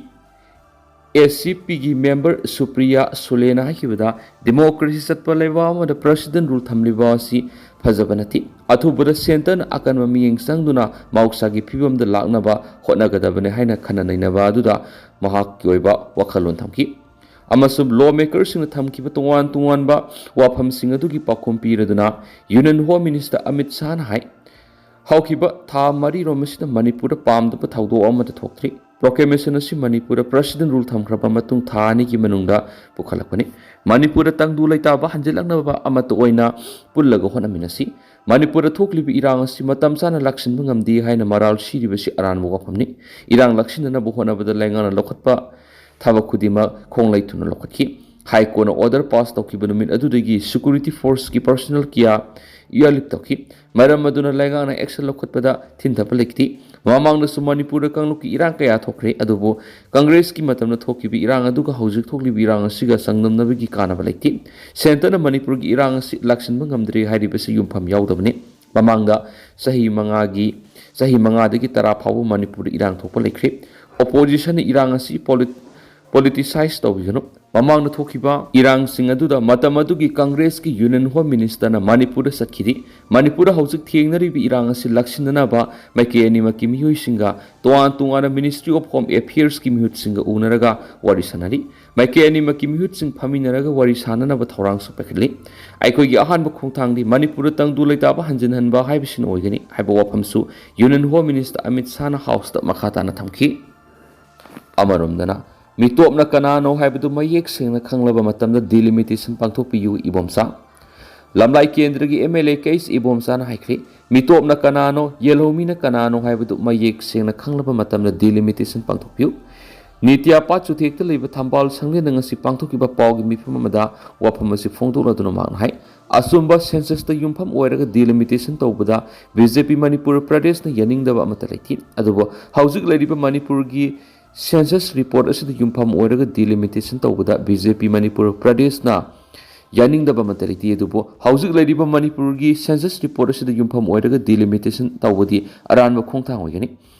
ꯑꯦ ꯁꯤ ꯄꯤꯒꯤ ꯃꯦꯝꯕꯔ ꯁꯨꯄ꯭ꯔꯤꯌꯥ ꯁꯨꯂꯦꯅ ꯍꯥꯏꯈꯤꯕꯗ, ꯗꯦꯃꯣꯀ꯭ꯔꯦꯁꯤ ꯆꯠꯄ ꯂꯩꯕꯥꯛ ꯑꯃꯗ ꯄ꯭ꯔꯦꯁꯤꯗꯦꯟ ꯔꯨꯜ ꯊꯝꯂꯤꯕ ꯑꯁꯤ ꯐꯖꯕ ꯅꯠꯇꯦ꯫ ꯑꯊꯨꯕꯗ ꯁꯦꯟꯇꯔꯅ ꯑꯀꯟꯕ ꯃꯤꯠꯌꯦꯡ ꯆꯪꯗꯨꯅ ꯃꯍꯧꯁꯥꯒꯤ ꯐꯤꯕꯝꯗ ꯂꯥꯛꯅꯕ ꯍꯣꯠꯅꯒꯗꯕꯅꯤ ꯍꯥꯏꯅ ꯈꯟꯅ ꯅꯩꯅꯕ ꯑꯗꯨꯗ ꯃꯍꯥꯛꯀꯤ ꯑꯣꯏꯕ ꯋꯥꯈꯜꯂꯣꯟ ꯊꯝꯈꯤ꯫ ꯑꯃꯁꯨꯡ ꯂꯣ ꯃꯦꯀꯔꯁꯤꯡꯅ ꯊꯝꯈꯤꯕ ꯇꯣꯉꯥꯟ ꯇꯣꯉꯥꯟꯕ ꯋꯥꯐꯝꯁꯤꯡ ꯑꯗꯨꯒꯤ ꯄꯥꯎꯈꯨꯝ ꯄꯤꯔꯗꯨꯅ ꯌꯨꯅꯤꯌꯟ ꯍꯣꯝ ꯃꯤꯅꯤꯁꯇꯔ ꯑꯃꯤꯠ ꯁꯥꯍꯅ ꯍꯥꯏ, ꯍꯧꯈꯤꯕ ꯊꯥ ꯃꯔꯤꯔꯣꯝ ꯑꯁꯤꯗ ꯃꯅꯤꯄꯨꯔꯗ ꯄꯥꯝꯗꯕ ꯊꯧꯗꯣꯛ ꯑꯃꯠꯇ ꯊꯣꯛꯇ꯭ꯔꯤ꯫ ꯄ꯭ꯔꯣꯀ꯭ꯂꯦꯃꯦꯁꯟ ꯑꯁꯤ ꯃꯅꯤꯄꯨꯔꯗ ꯄ꯭ꯔꯦꯁꯤꯗꯦꯟ ꯔꯨꯜ ꯊꯝꯈ꯭ꯔꯕ ꯃꯇꯨꯡ ꯊꯥ ꯑꯅꯤꯒꯤ ꯃꯅꯨꯡꯗ ꯄꯨꯈꯠꯂꯛꯄꯅꯤ꯫ ꯃꯅꯤꯄꯨꯔꯗ ꯇꯪꯗꯨ ꯂꯩꯇꯥꯕ ꯍꯟꯖꯤꯜꯂꯛꯅꯕ ꯑꯃꯠꯇ ꯑꯣꯏꯅ ꯄꯨꯜꯂꯒ ꯍꯣꯠꯅꯃꯤꯟꯅꯁꯤ꯫ ꯃꯅꯤꯄꯨꯔꯗ ꯊꯣꯛꯂꯤꯕ ꯏꯔꯥꯡ ꯑꯁꯤ ꯃꯇꯝ ꯆꯥꯅ ꯂꯥꯛꯁꯤꯟꯕ ꯉꯝꯗꯦ ꯍꯥꯏꯅ ꯃꯔꯥꯜ ꯁꯤꯔꯤꯕꯁꯤ ꯑꯔꯥꯟꯕ ꯋꯥꯐꯝꯅꯤ꯫ ꯏꯔꯥꯡ ꯂꯥꯛꯁꯤꯟꯅꯅꯕ ꯍꯣꯠꯅꯕꯗ ꯂꯩꯉꯥꯛꯅ ꯂꯧꯈꯠꯄ ꯊꯕꯛ ꯈꯨꯗꯤꯡꯃꯛ ꯈꯣꯡꯂꯩ ꯊꯨꯅ ꯂꯧꯈꯠꯈꯤ꯫ ꯍꯥꯏ ꯀꯣꯔꯠꯅ ꯑꯣꯔꯗꯔ ꯄꯥꯁ ꯇꯧꯈꯤꯕ ꯅꯨꯃꯤꯠ ꯑꯗꯨꯗꯒꯤ ꯁꯦꯀ꯭ꯌꯨꯔꯤꯇꯤ ꯐꯣꯔꯁꯀꯤ ꯄꯔꯁꯣꯅꯦꯜ ꯀꯌꯥ ꯏꯌꯥꯔꯂꯤꯐ ꯇꯧꯈꯤ꯫ ꯃꯔꯝ ꯑꯗꯨꯅ ꯂꯩꯉꯥꯛꯅ ꯑꯦꯛꯁꯟ ꯂꯧꯈꯠꯄꯗ ꯊꯤꯟꯊꯕ ꯂꯩꯈꯤꯗꯦ꯫ ꯃꯃꯥꯡꯗꯁꯨ ꯃꯅꯤꯄꯨꯔꯗ ꯀꯥꯡꯂꯨꯞꯀꯤ ꯏꯔꯥꯡ ꯀꯌꯥ ꯊꯣꯛꯈ꯭ꯔꯦ, ꯑꯗꯨꯕꯨ ꯀꯪꯒ꯭ꯔꯦꯁꯀꯤ ꯃꯇꯝꯗ ꯊꯣꯛꯈꯤꯕ ꯏꯔꯥꯡ ꯑꯗꯨꯒ ꯍꯧꯖꯤꯛ ꯊꯣꯛꯂꯤꯕ ꯏꯔꯥꯡ ꯑꯁꯤꯒ ꯆꯥꯡꯗꯝꯅꯕꯒꯤ ꯀꯥꯟꯅꯕ ꯂꯩꯇꯦ꯫ ꯁꯦꯟꯇꯔꯅ ꯃꯅꯤꯄꯨꯔꯒꯤ ꯏꯔꯥꯡ ꯑꯁꯤ ꯂꯥꯛꯁꯤꯟꯕ ꯉꯝꯗ꯭ꯔꯦ ꯍꯥꯏꯔꯤꯕꯁꯤ ꯌꯨꯝꯐꯝ ꯌꯥꯎꯗꯕꯅꯤ꯫ ꯃꯃꯥꯡꯗ ꯆꯍꯤ ꯃꯉꯥꯒꯤ, ꯆꯍꯤ ꯃꯉꯥꯗꯒꯤ ꯇꯔꯥ ꯐꯥꯎꯕ ꯃꯅꯤꯄꯨꯔꯗ ꯏꯔꯥꯡ ꯊꯣꯛꯄ ꯂꯩꯈ꯭ꯔꯦ꯫ ꯑꯣꯄꯣꯖꯤꯁꯟꯅ ꯏꯔꯥꯡ ꯑꯁꯤ ꯄꯣꯂꯤꯠ-, ꯄꯣꯂꯤꯇꯤꯁꯥꯏꯖ ꯇꯧꯕꯤꯒꯅꯨ꯫ ꯃꯃꯥꯡꯗ ꯊꯣꯛꯈꯤꯕ ꯏꯔꯥꯡꯁꯤꯡ ꯑꯗꯨꯗ ꯃꯇꯝ ꯑꯗꯨꯒꯤ ꯀꯪꯒ꯭ꯔꯦꯁꯀꯤ ꯌꯨꯅꯤꯌꯟ ꯍꯣꯝ ꯃꯤꯅꯤꯁꯇꯔꯅ ꯃꯅꯤꯄꯨꯔꯗ ꯆꯠꯈꯤꯗꯦ꯫ ꯃꯅꯤꯄꯨꯔꯗ ꯍꯧꯖꯤꯛ ꯊꯦꯡꯅꯔꯤꯕ ꯏꯔꯥꯡ ꯑꯁꯤ ꯂꯥꯛꯁꯤꯟꯅꯅꯕ ꯃꯥꯏꯀꯩ ꯑꯅꯤꯃꯛꯀꯤ ꯃꯤꯑꯣꯏꯁꯤꯡꯒ ꯇꯣꯉꯥꯟ ꯇꯣꯉꯥꯟꯕ ꯃꯤꯅꯤꯁꯇ꯭ꯔꯤ ꯑꯣꯐ ꯍꯣꯝ ꯑꯦꯐꯤꯌꯔꯁꯀꯤ ꯃꯤꯍꯨꯠꯁꯤꯡꯒ ꯎꯅꯔꯒ ꯋꯥꯔꯤ ꯁꯥꯟꯅꯔꯤ꯫ ꯃꯥꯏꯀꯩ ꯑꯅꯤꯃꯛꯀꯤ ꯃꯤꯍꯨꯠꯁꯤꯡ ꯐꯝꯃꯤꯟꯅꯔꯒ ꯋꯥꯔꯤ ꯁꯥꯟꯅꯅꯕ ꯊꯧꯔꯥꯡꯁꯨ ꯄꯥꯏꯈꯠꯂꯤ꯫ ꯑꯩꯈꯣꯏꯒꯤ ꯑꯍꯥꯟꯕ ꯈꯣꯡꯊꯥꯡꯗꯤ ꯃꯅꯤꯄꯨꯔꯗ ꯇꯪꯗꯨ ꯂꯩꯇꯥꯕ ꯍꯟꯖꯤꯟꯍꯟꯕ ꯍꯥꯏꯕꯁꯤꯅ ꯑꯣꯏꯒꯅꯤ ꯍꯥꯏꯕ ꯋꯥꯐꯝꯁꯨ ꯌꯨꯅꯤꯌꯟ ꯍꯣꯝ ꯃꯤꯅꯤꯁꯇꯔ ꯑꯃꯤꯠ ꯁꯥꯍꯅ ꯍꯥꯎꯁꯇ ꯃꯈꯥ ꯇꯥꯅ ꯊꯝꯈꯤ꯫ ꯑꯃꯔꯣꯝꯗꯅ, ꯃꯤꯇꯣꯞꯅ ꯀꯅꯥꯅꯣ ꯍꯥꯏꯕꯗꯨ ꯃꯌꯦꯛ ꯁꯦꯡꯅ ꯈꯪꯂꯕ ꯃꯇꯝꯗ ꯗꯤꯂꯤꯃꯤꯇꯦꯁꯟ ꯄꯥꯡꯊꯣꯛꯄꯤꯌꯨ, ꯏꯕꯣꯝꯆꯥ꯫ ꯂꯝꯂꯥꯏ ꯀꯦꯟꯗ꯭ꯔꯒꯤ ꯑꯦꯝ ꯑꯦꯜ ꯑꯦ ꯀꯩꯁ ꯏꯕꯣꯝꯆꯥꯅ ꯍꯥꯏꯈ꯭ꯔꯦ, ꯃꯤꯇꯣꯞꯅ ꯀꯅꯥꯅꯣ, ꯌꯦꯜꯍꯧꯃꯤꯅ ꯀꯅꯥꯅꯣ ꯍꯥꯏꯕꯗꯨ ꯃꯌꯦꯛ ꯁꯦꯡꯅ ꯈꯪꯂꯕ ꯃꯇꯝꯗ ꯗꯤꯂꯤꯃꯤꯇꯦꯁꯟ ꯄꯥꯡꯊꯣꯛꯄꯤꯌꯨ꯫ ꯅꯤꯇꯤꯌꯥ ꯄꯥꯠ ꯆꯨꯊꯦꯛꯇ ꯂꯩꯕ ꯊꯝꯕꯥꯜ ꯁꯪꯂꯦꯟꯗ ꯉꯁꯤ ꯄꯥꯡꯊꯣꯛꯈꯤꯕ ꯄꯥꯎꯒꯤ ꯃꯤꯐꯝ ꯑꯃꯗ ꯋꯥꯐꯝ ꯑꯁꯤ ꯐꯣꯡꯗꯣꯛꯂꯗꯨꯅ ꯃꯍꯥꯛꯅ ꯍꯥꯏ, ꯑꯆꯨꯝꯕ ꯁꯦꯟꯁꯁꯇ ꯌꯨꯝꯐꯝ ꯑꯣꯏꯔꯒ ꯗꯤꯂꯤꯃꯤꯇꯦꯁꯟ ꯇꯧꯕꯗ ꯕꯤ ꯖꯦ ꯄꯤ ꯃꯅꯤꯄꯨꯔ ꯄ꯭ꯔꯗꯦꯁꯅ ꯌꯥꯅꯤꯡꯗꯕ ꯑꯃꯠꯇ ꯂꯩꯇꯦ꯫ ꯑꯗꯨꯕꯨ ꯍꯧꯖꯤꯛ ꯂꯩꯔꯤꯕ ꯃꯅꯤꯄꯨꯔꯒꯤ ꯁꯦꯟꯁꯁ ꯔꯤꯄꯣꯔꯠ ꯑꯁꯤꯗ ꯌꯨꯝꯐꯝ ꯑꯣꯏꯔꯒ ꯗꯤꯂꯤꯃꯤꯇꯦꯁꯟ ꯇꯧꯕꯗ ꯕꯤ ꯖꯦ ꯄꯤ ꯃꯅꯤꯄꯨꯔ ꯄ꯭ꯔꯗꯦꯁꯅ ꯌꯥꯅꯤꯡꯗꯕ ꯑꯃꯠꯇ ꯂꯩꯇꯦ꯫ ꯑꯗꯨꯕꯨ ꯍꯧꯖꯤꯛ ꯂꯩꯔꯤꯕ ꯃꯅꯤꯄꯨꯔꯒꯤ ꯁꯦꯟꯁꯁ ꯔꯤꯄꯣꯔꯠ ꯑꯁꯤꯗ ꯌꯨꯝꯐꯝ ꯑꯣꯏꯔꯒ ꯗꯤꯂꯤꯃꯤꯇꯦꯁꯟ ꯇꯧꯕꯗꯤ ꯑꯔꯥꯟꯕ ꯈꯣꯡꯊꯥꯡ ꯑꯣꯏꯒꯅꯤ꯫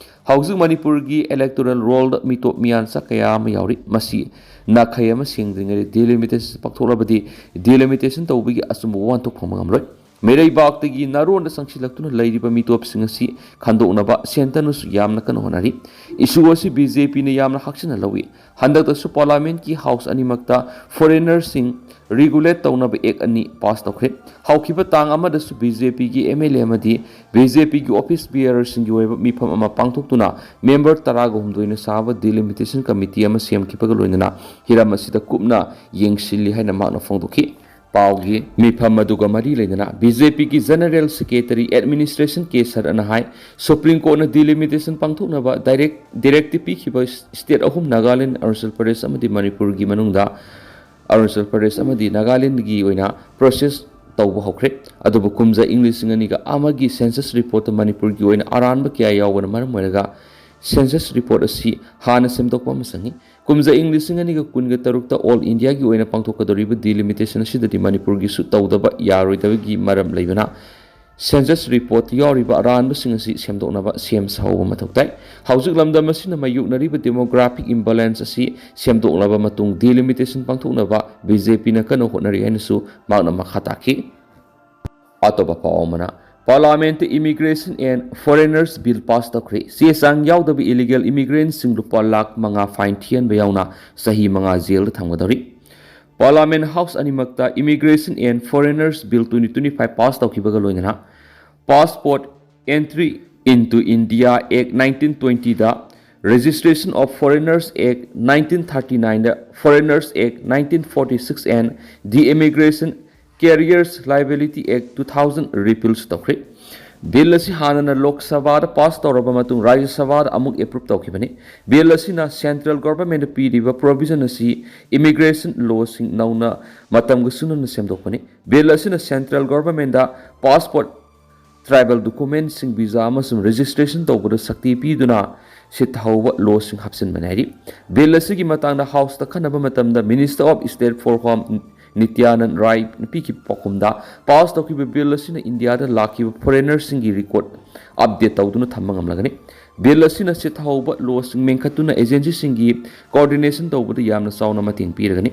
ꯍꯧꯖꯤꯛ ꯃꯅꯤꯄꯨꯔꯒꯤ ꯏꯂꯦꯛꯇꯣꯔꯦꯜ ꯔꯣꯜꯗ ꯃꯤꯇꯣꯞ ꯃꯤꯌꯥꯟꯆꯥ ꯀꯌꯥ ꯑꯃ ꯌꯥꯎꯔꯤ꯫ ꯃꯁꯤ ꯅꯥꯈꯩ ꯑꯃ ꯁꯦꯡꯗ꯭ꯔꯤꯉꯩꯗ ꯗꯤꯂꯤꯃꯤꯇꯦꯁꯟ ꯄꯥꯡꯊꯣꯛꯂꯕꯗꯤ ꯗꯤꯂꯤꯃꯤꯇꯦꯁꯟ ꯇꯧꯕꯒꯤ ꯑꯆꯨꯝꯕ ꯋꯥꯍꯟꯊꯣꯛ ꯐꯪꯕ ꯉꯝꯂꯣꯏ꯫ ꯃꯤꯔꯩꯕꯥꯛꯇꯒꯤ ꯅꯥꯔꯣꯟꯗ ꯆꯪꯁꯤꯜꯂꯛꯇꯨꯅ ꯂꯩꯔꯤꯕ ꯃꯤꯇꯣꯞꯁꯤꯡ ꯑꯁꯤ ꯈꯟꯗꯣꯛꯅꯕ ꯁꯦꯟꯇꯔꯅꯁꯨ ꯌꯥꯝꯅ ꯀꯟꯅ ꯍꯣꯠꯅꯔꯤ꯫ ꯏꯁꯨ ꯑꯁꯤ ꯕꯤ ꯖꯦ ꯄꯤꯅ ꯌꯥꯝꯅ ꯍꯛꯆꯤꯟꯅ ꯂꯧꯏ꯫ ꯍꯟꯗꯛꯇꯁꯨ ꯄꯥꯔꯂꯥꯃꯦꯟꯠꯀꯤ ꯍꯥꯎꯁ ꯑꯅꯤꯃꯛꯇ ꯐꯣꯔꯦꯅꯔꯁꯤꯡ ꯔꯤꯒꯨꯂꯦꯠ ꯇꯧꯅꯕ ꯑꯦꯛ ꯑꯅꯤ ꯄꯥꯁ ꯇꯧꯈ꯭ꯔꯦ꯫ ꯍꯧꯈꯤꯕ ꯇꯥꯡ ꯑꯃꯗꯁꯨ ꯕꯤ ꯖꯦ ꯄꯤꯒꯤ ꯑꯦꯝ ꯑꯦꯜ ꯑꯦ ꯑꯃꯗꯤ ꯕꯤ ꯖꯦ ꯄꯤꯒꯤ ꯑꯣꯐꯤꯁ ꯕꯤꯌꯔꯁꯤꯡꯒꯤ ꯑꯣꯏꯕ ꯃꯤꯐꯝ ꯑꯃ ꯄꯥꯡꯊꯣꯛꯇꯨꯅ ꯃꯦꯝꯕꯔ ꯇꯔꯥꯒ ꯍꯨꯝꯗꯣꯏꯅ ꯁꯥꯕ ꯗꯤꯂꯤꯃꯤꯇꯦꯁꯟ ꯀꯃꯤꯇꯤ ꯑꯃ ꯁꯦꯝꯈꯤꯕꯒ ꯂꯣꯏꯅꯅ ꯍꯤꯔꯝ ꯑꯁꯤꯗ ꯀꯨꯞꯅ ꯌꯦꯡꯁꯤꯜꯂꯤ ꯍꯥꯏꯅ ꯃꯍꯥꯛꯅ ꯐꯣꯡꯗꯣꯛꯈꯤ꯫ ꯄꯥꯎꯒꯤ ꯃꯤꯐꯝ ꯑꯗꯨꯒ ꯃꯔꯤ ꯂꯩꯅꯅ ꯕꯤ ꯖꯦ ꯄꯤꯒꯤ General Secretary Administration ꯀꯦ ꯁꯔꯅ ꯍꯥꯏ, ꯁꯨꯄ꯭ꯔꯤꯝ ꯀꯣꯔꯠꯅ delimitation ꯄꯥꯡꯊꯣꯛꯅꯕ ꯗꯥꯏꯔꯦꯛ ꯗꯤꯔꯦꯛꯇꯤꯚ ꯄꯤꯈꯤꯕ ꯁ꯭ꯇꯦꯠ ꯑꯍꯨꯝ, ꯅꯥꯒꯥꯂꯦꯟ, ꯑꯔꯨꯅꯥꯆꯜ ꯄ꯭ꯔꯗꯦꯁ ꯑꯃꯗꯤ ꯃꯅꯤꯄꯨꯔꯒꯤ ꯃꯅꯨꯡꯗ ꯑꯔꯨꯅꯥꯆꯜ ꯄ꯭ꯔꯗꯦꯁ ꯑꯃꯗꯤ ꯅꯥꯒꯥꯂꯦꯟꯗꯒꯤ ꯑꯣꯏꯅ ꯄ꯭ꯔꯣꯁꯦꯁ ꯇꯧꯕ ꯍꯧꯈ꯭ꯔꯦ꯫ ꯑꯗꯨꯕꯨ ꯀꯨꯝꯖꯥ ꯏꯪ ꯂꯤꯁꯤꯡ ꯑꯅꯤꯒ ꯑꯃꯒꯤ ꯁꯦꯟꯁꯁ ꯔꯤꯄꯣꯔꯠꯇ ꯃꯅꯤꯄꯨꯔꯒꯤ ꯑꯣꯏꯅ ꯑꯔꯥꯟꯕ ꯀꯌꯥ ꯌꯥꯎꯕꯅ ꯃꯔꯝ ꯑꯣꯏꯔꯒ ꯁꯦꯟꯁꯁ ꯔꯤꯄꯣꯔꯠ ꯑꯁꯤ ꯍꯥꯟꯅ ꯁꯦꯝꯗꯣꯛꯄ ꯑꯃ ꯆꯪꯏ꯫ ꯀꯨꯝꯖꯥ ꯏꯪ ꯂꯤꯁꯤꯡ ꯑꯅꯤꯒ ꯀꯨꯟꯒ ꯇꯔꯨꯛꯇ ꯑꯣꯜ ꯏꯟꯗꯤꯌꯥꯒꯤ ꯑꯣꯏꯅ ꯄꯥꯡꯊꯣꯛꯀꯗꯧꯔꯤꯕ delimitation ꯑꯁꯤꯗꯗꯤ ꯃꯅꯤꯄꯨꯔꯒꯤꯁꯨ ꯇꯧꯗꯕ ꯌꯥꯔꯣꯏꯗꯕꯒꯤ ꯃꯔꯝ ꯂꯩꯕꯅ ꯁꯦꯟꯁꯁ ꯔꯤꯄꯣꯔꯠꯇ ꯌꯥꯎꯔꯤꯕ ꯑꯔꯥꯟꯕꯁꯤꯡ ꯑꯁꯤ ꯁꯦꯝꯗꯣꯛꯅꯕ ꯁꯦꯝ ꯁꯥꯍꯧꯕ ꯃꯊꯧ ꯇꯥꯏ꯫ ꯍꯧꯖꯤꯛ ꯂꯝꯗꯝ ꯑꯁꯤꯅ ꯃꯥꯌꯣꯛꯅꯔꯤꯕ demographic imbalance ꯑꯁꯤ ꯁꯦꯝꯗꯣꯛꯅꯕ ꯃꯇꯨꯡ delimitation ꯄꯥꯡꯊꯣꯛꯅꯕ ꯕꯤ ꯖꯦ ꯄꯤꯅ ꯀꯟꯅ ꯍꯣꯠꯅꯔꯤ ꯍꯥꯏꯅꯁꯨ ꯃꯍꯥꯛꯅ ꯃꯈꯥ ꯇꯥꯈꯤ꯫ ꯑꯇꯣꯞꯄ ꯄꯥꯎ ꯑꯃꯅ, ꯄꯥꯔꯂꯥꯃꯦꯟꯠꯇ Immigration and Foreigners Bill pass ꯇꯧꯈ꯭ꯔꯦ꯫ ꯆꯦ ꯆꯥꯡ ꯌꯥꯎꯗꯕ illegal immigrantꯁꯤꯡ ꯂꯨꯄꯥ ꯂꯥꯈ ꯃꯉꯥ fine ꯊꯤꯍꯟꯕ ꯌꯥꯎꯅ ꯆꯍꯤ ꯃꯉꯥ ꯖꯦꯜꯗ ꯊꯝꯒꯗꯧꯔꯤ꯫ ꯄꯥꯔꯂꯥꯃꯦꯟꯠ ꯍꯥꯎꯁ ꯑꯅꯤꯃꯛꯇ Immigration and Foreigners Bill twenty twenty five pass ꯇꯧꯈꯤꯕꯒ ꯂꯣꯏꯅꯅ Passport Entry into India Act nineteen twenty the, Registration of Foreigners Act nineteen thirty nine the, Foreigners Act nineteen forty six and the Immigration Carriers Liability Act two thousand repeal ꯁꯨ ꯇꯧꯈ꯭ꯔꯦ꯫ Bill ꯑꯁꯤ ꯍꯥꯟꯅꯅ ꯂꯣꯛ ꯁꯚꯥꯗ pass ꯇꯧꯔꯕ ꯃꯇꯨꯡ ꯔꯥꯖ꯭ꯌ ꯁꯚꯥꯗ ꯑꯃꯨꯛ ꯑꯦꯄ꯭ꯔꯨꯞ ꯇꯧꯈꯤꯕꯅꯤ꯫ ꯕꯤꯜ ꯑꯁꯤꯅ ꯁꯦꯟꯇ꯭ꯔꯦꯜ ꯒꯣꯚꯔꯟꯃꯦꯟꯠꯅ ꯄꯤꯔꯤꯕ ꯄ꯭ꯔꯣꯚꯤꯖꯟ ꯑꯁꯤ ꯏꯃꯤꯒ꯭ꯔꯦꯁꯟ ꯂꯣꯁꯤꯡ ꯅꯧꯅ ꯃꯇꯝꯒ ꯆꯨꯅꯅ ꯁꯦꯝꯗꯣꯛꯄꯅꯤ꯫ ꯕꯤꯜ ꯑꯁꯤꯅ ꯁꯦꯟꯇ꯭ꯔꯦꯜ ꯒꯣꯚꯔꯟꯃꯦꯟꯠꯗ ꯄꯥꯁꯄꯣꯔꯠ, ꯇ꯭ꯔꯥꯏꯕꯦꯜ ꯗꯣꯀꯨꯃꯦꯟꯠꯁꯤꯡ, ꯚꯤꯖꯥ ꯑꯃꯁꯨꯡ ꯔꯦꯖꯤꯁꯇ꯭ꯔꯦꯁꯟ ꯇꯧꯕꯗ ꯁꯛꯇꯤ ꯄꯤꯗꯨꯅ ꯁꯤꯠꯊꯍꯧꯕ ꯂꯣꯁꯤꯡ ꯍꯥꯞꯆꯤꯟꯕꯅꯤ ꯍꯥꯏꯔꯤ꯫ ꯕꯤꯜ ꯑꯁꯤꯒꯤ ꯃꯇꯥꯡꯗ ꯍꯥꯎꯁꯇ ꯈꯟꯅꯕ ꯃꯇꯝꯗ Minister of State for Home ꯅꯤꯇ꯭ꯌꯥꯅꯟꯗ ꯔꯥꯏꯅ ꯄꯤꯈꯤꯕ ꯄꯥꯎꯈꯨꯝꯗ, ꯄꯥꯁ ꯇꯧꯈꯤꯕ ꯕꯤꯜ ꯑꯁꯤꯅ ꯏꯟꯗꯤꯌꯥꯗ ꯂꯥꯛꯈꯤꯕ ꯐꯣꯔꯦꯅꯔꯁꯤꯡꯒꯤ ꯔꯤꯀꯣꯔꯗ ꯑꯞꯗꯦꯠ ꯇꯧꯗꯨꯅ ꯊꯝꯕ ꯉꯝꯂꯒꯅꯤ꯫ ꯕꯤꯜ ꯑꯁꯤꯅ ꯁꯤꯠꯊꯍꯧꯕ ꯂꯣꯁꯤꯡ ꯃꯦꯟꯈꯠꯇꯨꯅ ꯑꯦꯖꯦꯟꯁꯤꯁꯤꯡꯒꯤ ꯀꯣꯑꯣꯔꯗꯤꯅꯦꯁꯟ ꯇꯧꯕꯗ ꯌꯥꯝꯅ ꯆꯥꯎꯅ ꯃꯇꯦꯡ ꯄꯤꯔꯒꯅꯤ꯫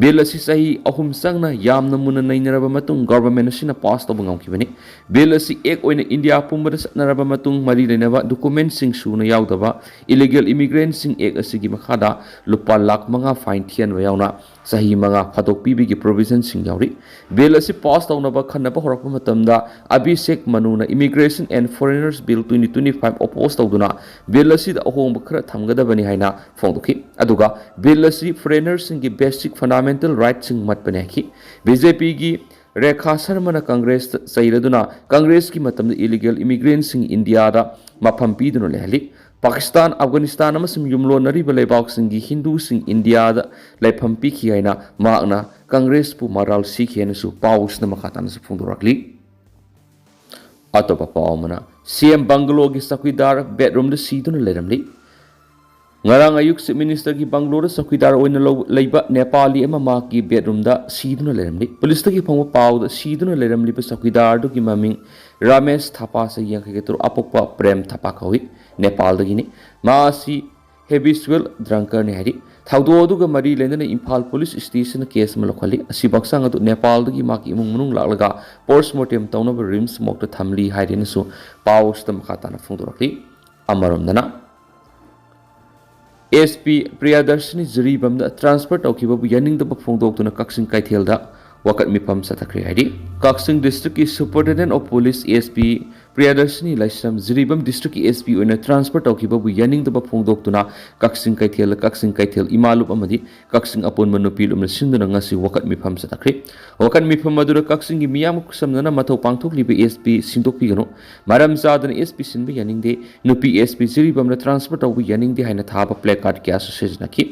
ꯕꯤꯜ ꯑꯁꯤ ꯆꯍꯤ ꯑꯍꯨꯝ ꯆꯪꯅ ꯌꯥꯝꯅ ꯃꯨꯟꯅ ꯅꯩꯅꯔꯕ ꯃꯇꯨꯡ ꯒꯣꯚꯔꯟꯃꯦꯟꯠ ꯑꯁꯤꯅ ꯄꯥꯁ ꯇꯧꯕ ꯉꯝꯈꯤꯕꯅꯤ꯫ ꯕꯤꯜ ꯑꯁꯤ ꯑꯦꯛ ꯑꯣꯏꯅ ꯏꯟꯗꯤꯌꯥ ꯄꯨꯝꯕꯗ ꯆꯠꯅꯔꯕ ꯃꯇꯨꯡ ꯃꯔꯤ ꯂꯩꯅꯕ ꯗꯣꯀꯨꯃꯦꯟꯠꯁꯤꯡ ꯁꯨꯅ ꯌꯥꯎꯗꯕ illegal immigrantꯁꯤꯡ ꯑꯦꯛ ꯑꯁꯤꯒꯤ ꯃꯈꯥꯗ ꯂꯨꯄꯥ ꯂꯥꯈ ꯃꯉꯥ fine ꯊꯤꯍꯟꯕ ꯌꯥꯎꯅ ꯆꯍꯤ ꯃꯉꯥ ꯐꯥꯗꯣꯛꯄꯤꯕꯒꯤ provisionꯁꯤꯡ ꯌꯥꯎꯔꯤ꯫ Bill ꯑꯁꯤ pass ꯇꯧꯅꯕ ꯈꯟꯅꯕ ꯍꯧꯔꯛꯄ ꯃꯇꯝꯗ Abhishek Manuꯅ Immigration and Foreigners Bill twenty twenty-five oppose ꯇꯧꯗꯨꯅ bill ꯑꯁꯤꯗ ꯑꯍꯣꯡꯕ ꯈꯔ ꯊꯝꯒꯗꯕꯅꯤ ꯍꯥꯏꯅ ꯐꯣꯡꯗꯣꯛꯈꯤ꯫ ꯑꯗꯨꯒ bill ꯑꯁꯤ foreignersꯁꯤꯡꯒꯤ basic fundamental rightꯁꯤꯡ ꯃꯠꯄꯅꯤ ꯍꯥꯏꯈꯤ꯫ BJPꯒꯤ ꯔꯦꯈꯥ ꯁꯔꯃꯅ ꯀꯪꯒ꯭ꯔꯦꯁꯇ ꯆꯩꯔꯗꯨꯅ ꯀꯪꯒ꯭ꯔꯦꯁꯀꯤ ꯃꯇꯝꯗ illegal immigrantꯁꯤꯡ ꯏꯟꯗꯤꯌꯥꯗ ꯃꯐꯝ ꯄꯤꯗꯨꯅ ꯂꯩꯍꯜꯂꯤ꯫ ꯄꯥꯀꯤꯁꯇꯥꯟ, ꯑꯐꯒꯥꯅꯤꯁꯇꯥꯟ ꯑꯃꯁꯨꯡ ꯌꯨꯝꯂꯣꯟꯅꯔꯤꯕ ꯂꯩꯕꯥꯛꯁꯤꯡꯒꯤ ꯍꯤꯟꯗꯨꯁꯤꯡ ꯏꯟꯗꯤꯌꯥꯗ ꯂꯩꯐꯝ ꯄꯤꯈꯤ ꯍꯥꯏꯅ ꯃꯍꯥꯛꯅ ꯀꯪꯒ꯭ꯔꯦꯁꯄꯨ ꯃꯔꯥꯜ ꯁꯤꯈꯤ ꯍꯥꯏꯅꯁꯨ ꯄꯥꯎꯁꯤꯅ ꯃꯈꯥ ꯇꯥꯅꯁꯨ ꯐꯣꯡꯗꯣꯔꯛꯂꯤ꯫ ꯑꯇꯣꯞꯄ ꯄꯥꯎ ꯑꯃꯅ, CM bungalow ꯒꯤ ꯆꯧꯀꯤꯗꯥꯔ bedroom ꯗ ꯁꯤꯗꯨꯅ ꯂꯩꯔꯝꯂꯤ꯫ ꯉꯔꯥꯡ ꯑꯌꯨꯛ Chief Minister ꯒꯤ bungalow ꯗ ꯆꯧꯀꯤꯗꯥꯔ ꯑꯣꯏꯅ ꯂꯧ-, ꯂꯩꯕ ꯅꯦꯄꯥꯂꯤ ꯑꯃ ꯃꯍꯥꯛꯀꯤ bedroom ꯗ ꯁꯤꯗꯨꯅ ꯂꯩꯔꯝꯂꯤ꯫ Police ꯇꯒꯤ ꯐꯪꯕ ꯄꯥꯎꯗ ꯁꯤꯗꯨꯅ ꯂꯩꯔꯝꯂꯤꯕ ꯆꯧꯀꯤꯗꯥꯔ ꯑꯗꯨꯒꯤ ꯃꯃꯤꯡ ꯔꯥꯃꯦꯁ ꯊꯥꯄꯥ, ꯆꯍꯤ ꯌꯥꯡꯈꯩꯒ ꯇꯔꯨꯛ, ꯑꯄꯣꯛꯄ ꯄ꯭ꯔꯦꯝ ꯊꯥꯄꯥ ꯀꯧꯏ꯫ ꯅꯦꯄꯥꯜꯗꯒꯤꯅꯤ꯫ ꯃꯍꯥꯛ ꯑꯁꯤ habitual drunkard ꯅꯤ ꯍꯥꯏꯔꯤ꯫ ꯊꯧꯗꯣꯛ ꯑꯗꯨꯒ ꯃꯔꯤ ꯂꯩꯅꯅ ꯏꯝꯐꯥꯜ Police Station ꯅ case ꯑꯃ ꯂꯧꯈꯠꯂꯤ꯫ ꯑꯁꯤꯕ ꯍꯛꯆꯥꯡ ꯑꯗꯨ ꯅꯦꯄꯥꯜꯗꯒꯤ ꯃꯍꯥꯛꯀꯤ ꯏꯃꯨꯡ ꯃꯅꯨꯡ ꯂꯥꯛꯂꯒ post mortem ꯇꯧꯅꯕ RIMS morgue ꯇ ꯊꯝꯂꯤ ꯍꯥꯏꯔꯦꯅꯁꯨ ꯄꯥꯎ ꯑꯁꯤꯗ ꯃꯈꯥ ꯇꯥꯅ ꯐꯣꯡꯗꯣꯔꯛꯂꯤ꯫ ꯑꯃꯔꯣꯝꯗꯅ, SP ꯄ꯭ꯔꯤꯌꯥꯗꯔꯁꯤꯅꯤ ꯖꯤꯔꯤꯕꯥꯝꯗ transfer ꯇꯧꯈꯤꯕꯕꯨ ꯌꯥꯅꯤꯡꯗꯕ ꯐꯣꯡꯗꯣꯛꯇꯨꯅ ꯀꯛꯆꯤꯡ ꯀꯩꯊꯦꯜꯗ ꯋꯥꯀꯠ ꯃꯤꯐꯝ ꯆꯠꯊꯈ꯭ꯔꯦ ꯍꯥꯏꯔꯤ꯫ ꯀꯛꯆꯤꯡ district ꯀꯤ Superintendent of Police, SP Priyadarshini Laishram Jiribam district ꯀꯤ SP ꯑꯣꯏꯅ transfer ꯇꯧꯈꯤꯕꯕꯨ ꯌꯥꯅꯤꯡꯗꯕ ꯐꯣꯡꯗꯣꯛꯇꯨꯅ ꯀꯛꯆꯤꯡ ꯀꯩꯊꯦꯜꯗ ꯀꯛꯆꯤꯡ ꯀꯩꯊꯦꯜ ꯏꯃꯥ ꯂꯨꯞ ꯑꯃꯗꯤ ꯀꯛꯆꯤꯡ ꯑꯄꯨꯟꯕ ꯅꯨꯄꯤ ꯂꯨꯞꯅ ꯁꯤꯟꯗꯨꯅ ꯉꯁꯤ ꯋꯥꯀꯠ ꯃꯤꯐꯝ ꯆꯠꯊꯈ꯭ꯔꯦ꯫ ꯋꯥꯀꯠ ꯃꯤꯐꯝ ꯑꯗꯨꯗ ꯀꯛꯆꯤꯡꯒꯤ ꯃꯤꯌꯥꯝꯒ ꯈꯨꯠꯁꯝꯅꯅ ꯃꯊꯧ ꯄꯥꯡꯊꯣꯛꯂꯤꯕ SP ꯁꯤꯟꯗꯣꯛꯄꯤꯒꯅꯨ, ꯃꯔꯝ ꯆꯥꯗꯅ SP ꯁꯤꯟꯕ ꯌꯥꯅꯤꯡꯗꯦ, ꯅꯨꯄꯤ SP ꯖꯤꯔꯤꯕꯥꯝꯗ transfer ꯇꯧꯕ ꯌꯥꯅꯤꯡꯗꯦ ꯍꯥꯏꯅ ꯊꯥꯕ placard ꯀꯌꯥꯁꯨ ꯁꯤꯖꯤꯟꯅꯈꯤ꯫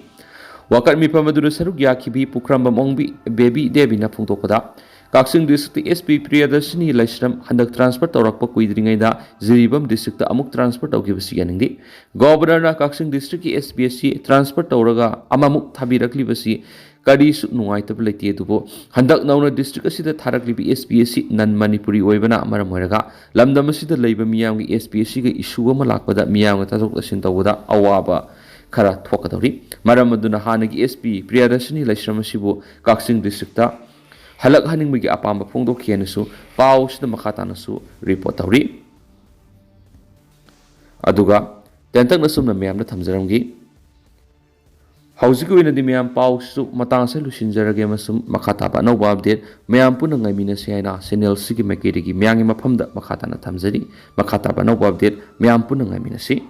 ꯋꯥꯀꯠ ꯃꯤꯐꯝ ꯑꯗꯨꯗ ꯁꯔꯨꯛ ꯌꯥꯈꯤꯕꯤ ꯄꯨꯈ꯭ꯔꯝꯕꯝ ꯑꯣꯡꯕꯤ ꯕꯦꯕꯤ ꯗꯦꯕꯤꯅ ꯐꯣꯡꯗꯣꯛꯄꯗ, ꯀꯛꯆꯤꯡ district ꯀꯤ SP ꯄ꯭ꯔꯤꯌꯗꯔꯁꯤꯅꯤ ꯂꯥꯏꯁ꯭ꯔꯝ ꯍꯟꯗꯛ transfer ꯇꯧꯔꯛꯄ ꯀꯨꯏꯗ꯭ꯔꯤꯉꯩꯗ ꯖꯤꯔꯤꯕꯥꯝ district ꯇ ꯑꯃꯨꯛ transfer ꯇꯧꯈꯤꯕꯁꯤ ꯌꯥꯅꯤꯡꯗꯦ꯫ Governor ꯅ ꯀꯛꯆꯤꯡ district ꯀꯤ SP ꯑꯁꯤ transfer ꯇꯧꯔꯒ ꯑꯃꯃꯨꯛ ꯊꯥꯕꯤꯔꯛꯂꯤꯕꯁꯤ ꯀꯔꯤꯁꯨ ꯅꯨꯡꯉꯥꯏꯇꯕ ꯂꯩꯇꯦ, ꯑꯗꯨꯕꯨ ꯍꯟꯗꯛ ꯅꯧꯅ district ꯑꯁꯤꯗ ꯊꯥꯔꯛꯂꯤꯕ SP ꯑꯁꯤ non Manipuri ꯑꯣꯏꯕꯅ ꯃꯔꯝ ꯑꯣꯏꯔꯒ ꯂꯝꯗꯝ ꯑꯁꯤꯗ ꯂꯩꯕ ꯃꯤꯌꯥꯝꯒꯤ SP ꯑꯁꯤꯒ issue ꯑꯃ ꯂꯥꯛꯄꯗ ꯃꯤꯌꯥꯝꯒ ꯇꯥꯊꯣꯛ ꯇꯥꯁꯤꯟ ꯇꯧꯕꯗ ꯑꯋꯥꯕ ꯈꯔ ꯊꯣꯛꯀꯗꯧꯔꯤ꯫ ꯃꯔꯝ ꯑꯗꯨꯅ ꯍꯥꯟꯅꯒꯤ SP ꯄ꯭ꯔꯤꯌꯥꯗꯔꯁꯤꯅꯤ ꯂꯥꯏꯁ꯭ꯔꯝ ꯑꯁꯤꯕꯨ ꯀꯛꯆꯤꯡ district ꯇ ꯍꯜꯂꯛꯍꯟꯅꯤꯡꯕꯒꯤ ꯑꯄꯥꯝꯕ ꯐꯣꯡꯗꯣꯛꯈꯤ ꯍꯥꯏꯅꯁꯨ ꯄꯥꯎꯁꯤꯗ ꯃꯈꯥ ꯇꯥꯅꯁꯨ report ꯇꯧꯔꯤ꯫ ꯑꯗꯨꯒ ꯇꯦꯟꯇꯛꯅ ꯁꯨꯝꯅ ꯃꯌꯥꯝꯗ ꯊꯝꯖꯔꯝꯒꯦ꯫ ꯍꯧꯖꯤꯛꯀꯤ ꯑꯣꯏꯅꯗꯤ ꯃꯌꯥꯝ ꯄꯥꯎꯁꯨ ꯃꯇꯥꯡ ꯑꯁꯤꯗ ꯂꯣꯏꯁꯤꯟꯖꯔꯒꯦ, ꯑꯃꯁꯨꯡ ꯃꯈꯥ ꯇꯥꯕ ꯑꯅꯧꯕ ꯑꯞꯗꯦꯠ ꯃꯌꯥꯝ ꯄꯨꯟꯅ ꯉꯥꯏꯃꯤꯟꯅꯁꯤ ꯍꯥꯏꯅ ꯆꯦꯅꯦꯜꯁꯤꯒꯤ ꯃꯥꯏꯀꯩꯗꯒꯤ ꯃꯌꯥꯝꯒꯤ ꯃꯐꯝꯗ ꯃꯈꯥ ꯇꯥꯅ ꯊꯝꯖꯔꯤ꯫ ꯃꯈꯥ ꯇꯥꯕ ꯑꯅꯧꯕ ꯑꯞꯗꯦꯠ ꯃꯌꯥꯝ ꯄꯨꯟꯅ ꯉꯥꯏꯃꯤꯟꯅꯁꯤ꯫